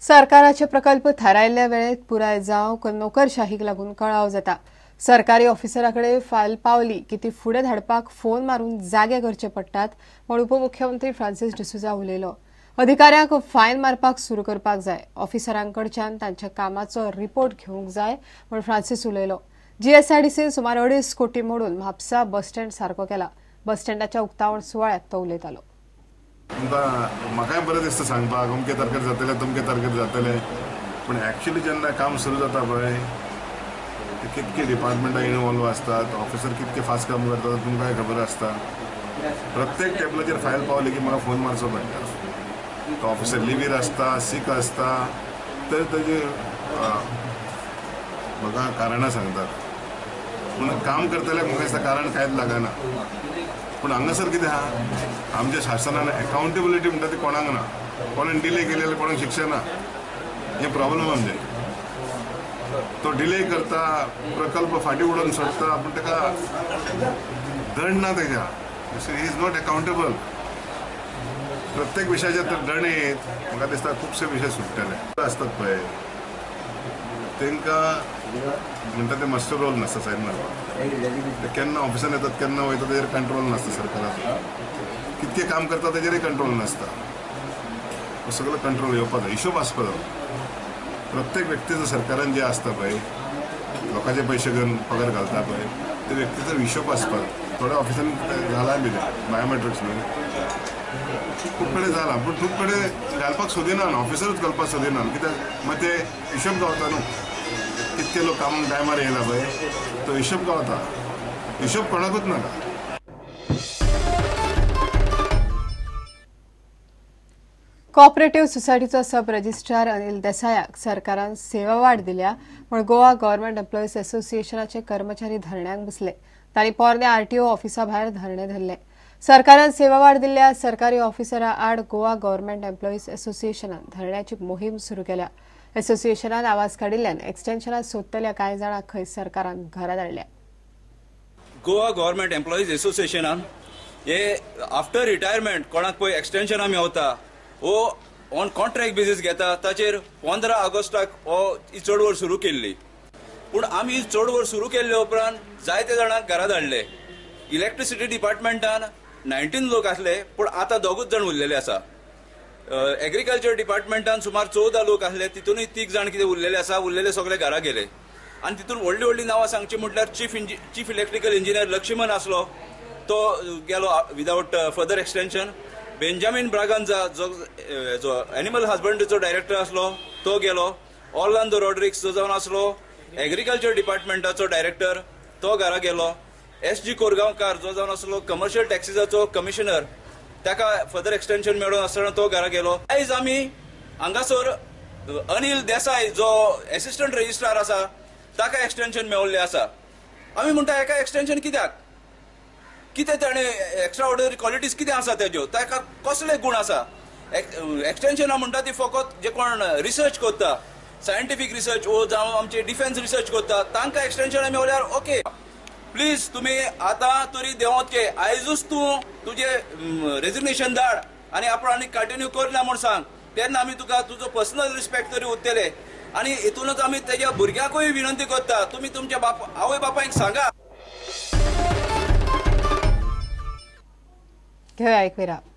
सरकाराचे प्रकल्प थारायल्ल्या वेळेत पुराय जावंक नोकरशाहीक लागून कळाव जाता। सरकारी ऑफिसरा कडेन फायल पावली की ती फुडें धाडपाक फोन मारून जागे करचे पडटात म्हूण उपमुख्यमंत्री फ्रांसीस डिसोझा उलयलो। अधिकाऱ्यांक फायन मारपाक सुरू करपाक जाय, ऑफिसरांकडच्यान तांच्या कामाचो रिपोर्ट घेवंक जाय म्हूण फ्रांसीस उलयलो। जीएसआयडीसीन सुमार 2.5 कोटी मोडून म्हापसा बस स्टँड सारको केला। बस स्टँडाच्या उक्तावण सुवाळ्यात तो उलयतालो। तुमकां म्हाकाय बरें दिसता सांगपाक अमके तारखेर जातले तुमके तारखेर जातले, पूण एक्चुअली जेन्ना काम सुरू जाता पळय ते कितके डिपार्टमेंटां इनवॉल्व आसतात, ऑफिसर कितके फास्ट काम करतात तुमकांय खबर आसता। प्रत्येक टेबलाचेर फायल पावली की म्हाका फोन मारचो पडटा। तो ऑफिसर लिवीर आसता, सीक आसता, तर ताजे म्हाका कारणां सांगतात। पूण काम करतल्याक म्हाका दिसता कारण कांयच लागना। पूण हांगासर कितें आहा, आमच्या शासनान एकाउंटेबिलिटी म्हणटा ती कोणाक ना, कोणाक डिले केली जाल्यार कोणाक शिक्षा ना, हें प्रॉब्लम आमचें। तो डिले करता, प्रकल्प फाटीं उडोवन सोडटा, पूण ताका दंड ना तेज्या, he is not accountable. प्रत्येक विशयाचेर तर दंड येत म्हाका दिसता खुबशे विशय सुट्टले आसतात पळय, तांकां म्हणटा ते मास्टर रोल नासता सायन मारपाक। ते केन्ना ऑफिसान येतात केन्ना वयता तेजेर कंट्रोल नासता सरकाराचो, कितके काम करता तेजेरय कंट्रोल नासता। सगळो कंट्रोल येवपाक जाय, हिशोब आसपाक जाय प्रत्येक व्यक्तीचो। सरकारान जे आसता पळय लोकांचे पयशे घेवन पगार घालता पळय ते व्यक्तीचो हिशोब आसपाक जाय। थोड्या ऑफिसान घाला बी तें बायोमेट्रिक्स न्हू खूब कडेन जाला, पूण खूब कडेन घालपाक सोदिना, ऑफिसरूच घालपाक सोदिना, कित्याक मागीर ते हिशोब गावता न्हू कितके लोक कामाक टायमार येयला पळय तो हिशोब गावता, हिशोब कोणाकूच नाका। कॉपरेटिव्ह सोसायटीचो सब रजिस्ट्रार अनिल देसायाक सरकारान सेवा वाड दिल्या म्हूण गोवा गव्हर्नमेंट एम्प्लॉईज असोसिएशनाचे कर्मचारी धरण्याक बसले। तांणी पोरणे आरटीओ ऑफिसा भायर धरणे धरले। सरकारान सेवा वाड दिल्ल्या सरकारी ऑफिसरा आड गोवा गव्हर्नमेंट एम्प्लॉईज असोसिएशनान धरण्याची मोहीम सुरू केल्या। असोसिएशनान आवाज काडिल्ल्यान एक्सटेन्शनात सोदतल्या कांय जाणांक खंय सरकारान घरा धाडल्या। गोवा गव्हर्नमेंट एम्प्लॉईज असोसिएशनान हे आफ्टर रिटायरमेंट कोणाक पळय एक्सटेन्शनां मेवता वो ऑन कॉन्ट्रॅक्ट बेजीस घेता, ताचेर 15 ऑगस्टाक हो ही चळवळ सुरू केल्ली। पूण आमी चळवळ सुरू केल्ले उपरांत जायते जाणांक घरा धाडले। इलेक्ट्रिसिटी डिपार्टमेंटान 19 लोक आसले, पूण आतां 2 जाण उरलेले आसा। एग्रीकल्चर डिपार्टमेंटान सुमार 14 लोक आसले, तितूनय 3 जाण कितें उरलेले आसा, उरलेले सगळे घरा गेले। आनी तितून व्हडली व्हडली नांवां सांगची म्हटल्यार चीफ इलेक्ट्रिकल इंजिनियर लक्ष्मण आसलो, तो गेलो विदावट फर्दर एक्सटेन्शन। बेंजामीन ब्रागांजा जो एनिमल हजबंड्रीचो डायरेक्टर आसलो तो गेलो। ऑर्लांडो रॉड्रिक्स जो जावन आसलो एग्रीकल्चर डिपार्टमेंटाचो डायरेक्टर तो घरा गेलो। एस जी कोरगांवकार जो जावन आसलो कमर्शियल टॅक्सीजाचो कमिशनर ताका फर्दर एक्सटेन्शन मेळून आसतना तो घरा गेलो। आयज आमी हांगासर अनिल देसाय जो एसिस्टंट रजिस्ट्रार आसा ताका एक्सटेन्शन मेळिल्लें आसा। आमी म्हणटा हेका एक्सटेन्शन कित्याक, कितें ताणें एक्स्ट्रा ऑर्डिनरी क्वॉलिटीज कितें आसा तेज्यो, ताका कसले गूण आसा। एक्सटेन्शनां म्हणटा ती फकत जे कोण रिसर्च करता, सायंटिफीक रिसर्च वो जावं आमचे डिफेन्स रिसर्च करता तांकां एक्सटेन्शनां मेवल्यार ओके। प्लीज तुमी आतां तरी देंवोचे, आयजूच तूं तुजें रेजिग्नेशन धाड आनी आपण आनी कंटिन्यू करना म्हूण सांग, तेन्ना आमी तुका तुजो पर्सनल रिस्पेक्ट तरी उरतले। आनी हितूनच आमी तेज्या भुरग्यांकूय विनंती करता, तुमी तुमच्या आवय बापायक सांगा। घेऊया एक विराम।